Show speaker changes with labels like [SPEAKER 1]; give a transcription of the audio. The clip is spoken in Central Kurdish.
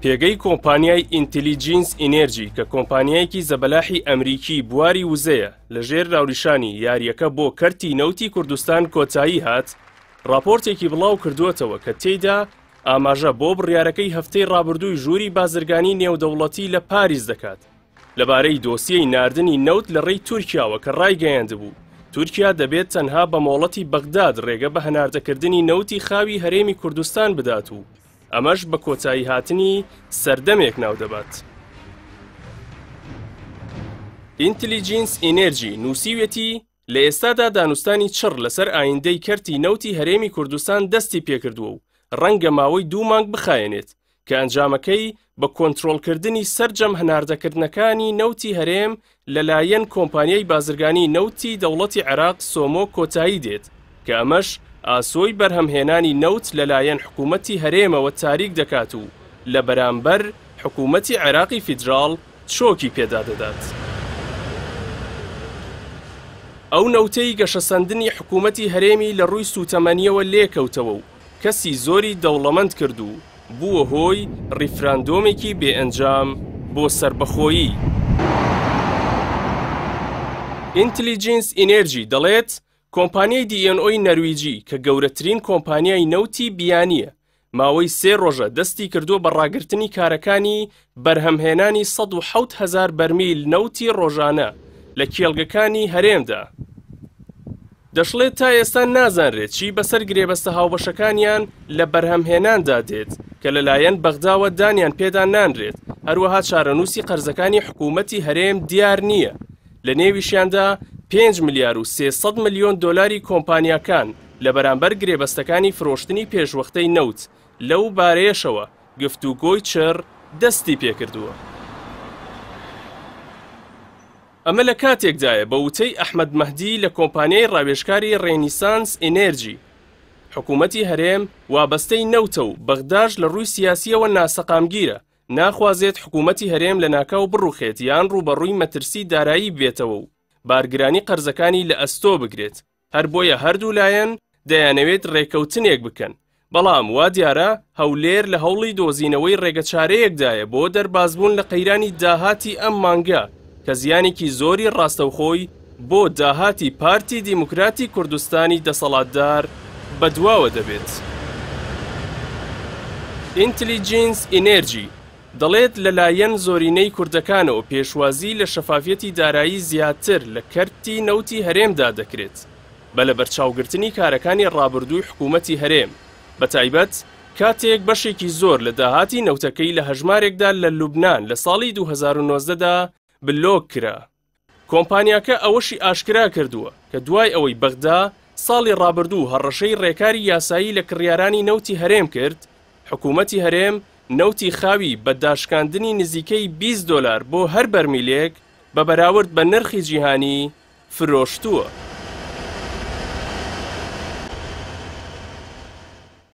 [SPEAKER 1] پێگەی کۆمپانیای ئینتلیجینس ئینێرجی کە کۆمپانیایەکی زەبەلاحی ئەمریکی بواری وزەیە لە ژێر ناونیشانی یارییەکە بۆ کەرتی نەوتی کوردستان کۆتایی هات ڕاپۆرتێکی بڵاو کردووەتەوە کە تێیدا ئاماژە بۆ بڕیارەکەی هەفتەی ڕابردووی ژووری بازرگانی نێودەوڵەتی لە پاریس دەکات لەبارەی دۆسیەی ناردنی نەوت لە ڕێی تورکیاوە کە ڕایگەیاندبوو تورکیا دەبێت تەنها بە مۆڵەتی بەغداد ڕێگە بە هەناردەکردنی نەوتی خاوی هەرێمی کوردستان بدات و ئەمەش بە کۆتایی هاتنی سەردەمێک ناودەبات. ئینتلیجینس ئینێرجی نووسیویەتی، لە ئێستادا دانوستانی چڕ لەسەر ئایندەی کەرتی نەوتی هەرێمی کوردستان دەستی پێکردووە و ڕەنگە ماوەی دوو مانگ بخایەنێت کە ئەنجامەکەی بە کۆنترۆڵکردنی سەرجەم هەناردەکردنەکانی نەوتی هەرێم لەلایەن کۆمپانیای بازرگانی نەوتی دەوڵەتی عێراق سۆمۆ کۆتایی دێت کە ئەمەش ئاسۆی بەرهەمهێنانی نەوت لەلایەن حکوومەتی هەرێمەوە تاریک دەکات و لە بەرامبەر حکوومەتی عێراقی فیدراڵ چۆکی پێدا دەدات. ئەو نەوتەی گەشەسەندنی حکوومەتی هەرێمی لە ڕووی سووتەمەنییەوە لێکەوتەوە و کەسی زۆری دەوڵەمەند کرد و بووە هۆی ڕیفراندۆمێکی بێ ئەنجام بۆ سەربەخۆیی. ئینتلیجینس ئینێرجی دەڵێت، کۆمپانیای دی ئێن ئۆی نەرویجی کە گەورەترین کۆمپانیای نەوتی بیانییە، ماوەی سێ ڕۆژە دەستی کردووە بە ڕاگرتنی کارەکانی بەرهەمهێنانی 107 هەزار بەرمیل نەوتی ڕۆژانە لە کێڵگەکانی هەرێمدا. دەشڵێت تا ئێستا نازانرێت چی بەسەر گرێبەستە هاوبەشەکانیان لە بەرهەمهێناندا دێت کە لەلایەن بەغداوە دانیان پێدا نانرێت، هەروەها چارەنووسی قەرزەکانی حکوومەتی هەرێم دیار نییە، لە نێویشیاندا 5 ملیار و 300 ملیۆن دۆلاری کۆمپانیاکان لە بەرامبەر گرێبەستەکانی فرۆشتنی پێشوەختەی نەوت، لەو بارەیەشەوە گفتوگۆی چڕ دەستی پێکردووە. ئەمە لە کاتێکدایە بە وتەی ئەحمەد مەهدی لە کۆمپانیای ڕاوێژکاری ڕێنیسانس ئینێرجی، حکوومەتی هەرێم وابەستەی نەوتە و بەغداش لە ڕووی سیاسییەوە ناسەقامگیرە، ناخوازێت حکوومەتی هەرێم لەناکاو بڕوخێت یان ڕووبەڕووی مەترسی دارایی ببێتەوە و بارگرانی قەرزەکانی لە ئەستۆ بگرێت. هەر بۆیە هەردوو لایەن دەیانەوێت رێکەوتنێک بکەن، بەڵام وا دیارە هەولێر لە هەوڵی دۆزینەوەی رێگەچارەیەکدایە بۆ دەربازبوون لە قەیرانی داهاتی ئەم مانگە کە زیانێکی زۆری راستەوخۆی بۆ داهاتی پارتی دیموکراتی کوردستانی دەسەڵاتدار بەدواوە دەبێت. ئینتلیجینس ئینێرجی دەڵێت لەلایەن زۆرینەی کوردەکانەوە پێشوازی لە شەفافیەتی دارایی زیاتر لە کەرتی نەوتی هەرێمدا دەکرێت بە لەبەرچاوگرتنی کارەکانی ڕابردووی حکوومەتی هەرێم بەتایبەت کاتێک بەشێکی زۆر لە داهاتی نەوتەکەی لە هەژمارێکدا لە لوبنان لە ساڵی 2019 دا بلۆک کرا. کۆمپانیاکە ئەوەشی ئاشکرا کردووە کە دوای ئەوەی بەغدا ساڵی ڕابردوو هەڕەشەی ڕێکاری یاسایی لە کڕیارانی نەوتی هەرێم کرد، حکوومەتی هەرێم نەوتی خاوی بە داشکاندنی نزیکەی 20 دۆلار بۆ هەر بەرمیلێک بە بەراورد بە نرخی جیهانی فرۆشتووە.